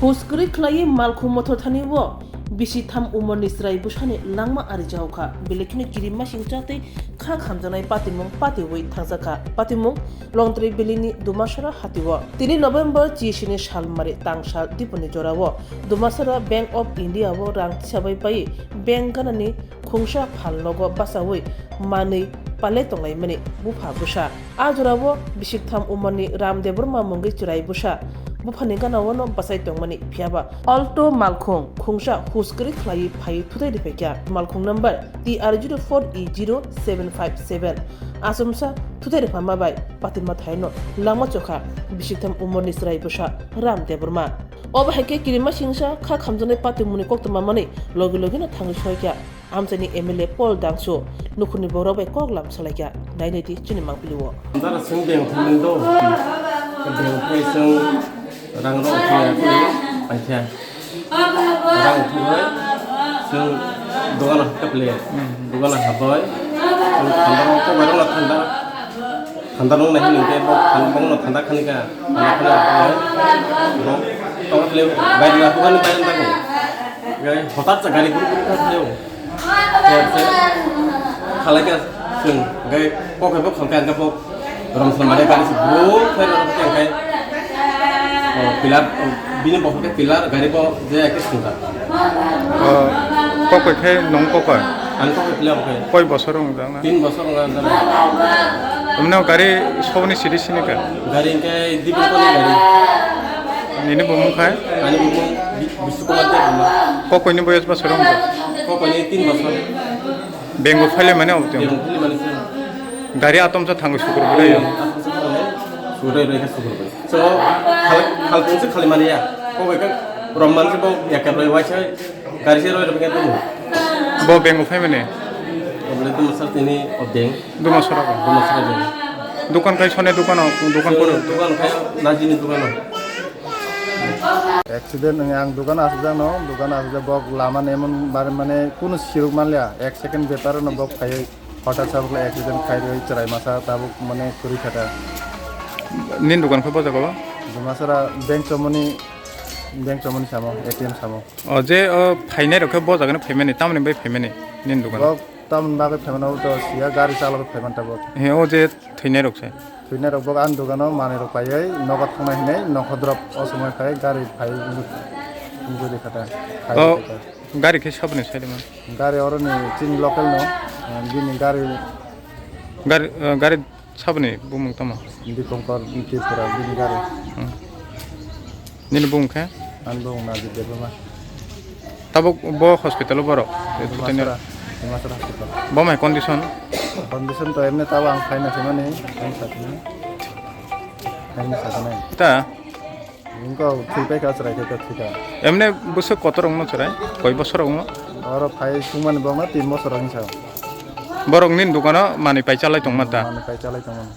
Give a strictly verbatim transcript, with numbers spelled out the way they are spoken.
Hus kwrwi khlaiwi malkhung mothor thani o bisi tham umorni chwrai bwsani langma ari jaokha. Belai kheno kirima singcha tei kha khamjaknai patimung patiwi thangjakha. Patimung Longtri Valley-ni Dumasara hatio. Tini November chisini salmari tangsal dipuni jorao Dumasara Bank of India-o rang tisabai pai bank ganani khungsa phalnogo bachaui manwi palai tonglaimani bupha bwsa. A jorao bisik tham umorni Ram Debbarma mungwi chwrai bwsa buphani ganao no bachai tongmani, phiyaba Alto malkhung khungsa hus kwrwi khlaiwi phaiwi thutai riphaikha. Malkhung number T R zero four E zero seven five seven. Achomsa thutai riphaima bai patima thaino langma chokha bisik tham umorni chwrai bwsa Ram Debbarma. Obo hai khe kirima singsa kha khamjaknai patimungni koktwma manwi logi logino thangwi soikha. Amchaini M L A Paul Dangsu nukhungni borok bai kok lam salaikha. Nainai di chini mangpili o. Dara chwng beng thumani do. Beng thai chwng rang rok thumani thumani paikha. Rang thumai chwng dogano hakhe phle. Dogano habai. Chwng thanda rok kokbai rok thanda. Thanda rok nai hwnwi khe bo thanda bongno thanda khani kha. Thanda khani rok bo tong phle bai na hokani bai na ko. Gai hotat sa gari guru guru kha phle. Khalai kha chwng, hwnkhe kok hai bo khalkha, hwnkhe bo romsla mane gari se bro khai rw khe hwnkhe, o, pillar, o, bini bokol khe pillar, gari bo je hai khe swngjak. O, kok hai khe nwng kok hai? Ani kok hai pillar bo khai. Koi bosor wng jak na? Tin bosor wng jak na. Omne gari soboni siri sini kha? Gari hwnkhe Dipin Koli gari. Nini bumung khai? Ani bumung Bi-, Bisnu Kumar Debbarma. Kok hai ni boyos bosor wng jak? Kok hai ni tin bosor. Bengo phaile mane obo tong. Bengo phaile mane se. Gari atom sa thango sukur bwlai yo. Sukur bwlai, sukur bwlai. So, khal-, khal tong se khali mani ya. Ko bai ka rom man se bo ya ka bai wai sai gari se roi roi ka tong. Bo bengo phai mane. Obo le tong sa tini o beng. Duma sora ko. Duma sora beng. Dukan khai sone dukan o, dukan poro. Dukan khai najini dukan o. Accident wngya ang dogano asukjakno, dogano asukjak bok lamani emon bare mane kunu siruk manliya, ek second bepar no bok phaiwi hotat sabukle accident khairwi chwrai masa tabuk mane kwrwi kha ta. Nini dogan khe bo jaga o? Dumasara bank chomoni, bank chomoni samo, A T M samo. O je o phainai rok khe bo jaga no phaimani, tamoni bai phaimani nini dogan? Bok tamoni bagwi phaimani, o to siya gari chalogwi phaiman tabuk. He o je thwinai rok se? Thwinai rok bo ani dogano manwi rok paiwi nogo thangnai hinwi nokho drop o somoi khai gari phai wngwi, wngwi rikha ta, khai O, rikha ta. Gari khe saboni side man? Gari oroni chini local no, eh, bini gari. Gari, eh, gari saboni bumung tamo? Dipankar Tripura bini gari. Hmm. Nini bung khe? Ani bung Najib Debbarma. Tabuk bo hospital o borok? Dimasara, Dimasara hospital. Bo mai condition? Condition to emni tabo ang phaina simani, ang sakni. Ang sakni. Ta? Ingko thwi paikha chwrai khe thwikha. Emni bwswk kotor wngno chwrai? Koi bosor wngno? Oro phai sungmani bokno tin bosor wngsa. Borok nini dukano manwi pai chalai tongma ta? Manwi pai chalai tongmani.